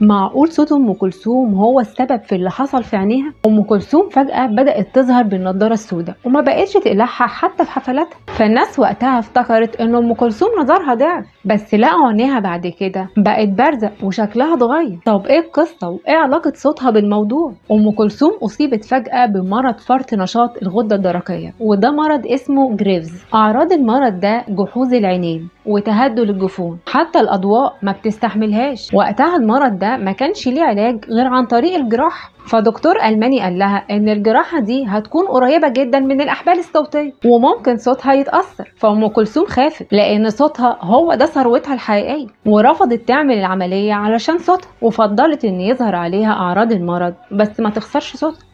معقول صوت ام كلثوم هو السبب في اللي حصل في عينيها؟ ام كلثوم فجأة بدأت تظهر بالنضارة السوداء وما بقتش تقلعها حتى في حفلاتها، فالناس وقتها افتكرت ان ام كلثوم نظرها ضعف، بس لقوا عينيها بعد كده بقت بارزة وشكلها اتغير. طب ايه القصة وايه علاقة صوتها بالموضوع؟ ام كلثوم اصيبت فجأة بمرض فرط نشاط الغدة الدرقية، وده مرض اسمه جريفز. اعراض المرض ده جحوظ العينين وتهدل الجفون، حتى الاضواء ما بتستحملهاش. وقتها المرض ده ما كانش ليه علاج غير عن طريق الجراحة، فدكتور ألماني قال لها إن الجراحة دي هتكون قريبة جدا من الأحبال الصوتية وممكن صوتها يتأثر. فأم كلثوم خافت لأن صوتها هو ده ثروتها الحقيقية، ورفضت تعمل العملية علشان صوتها، وفضلت إن يظهر عليها أعراض المرض بس ما تخسرش صوتها.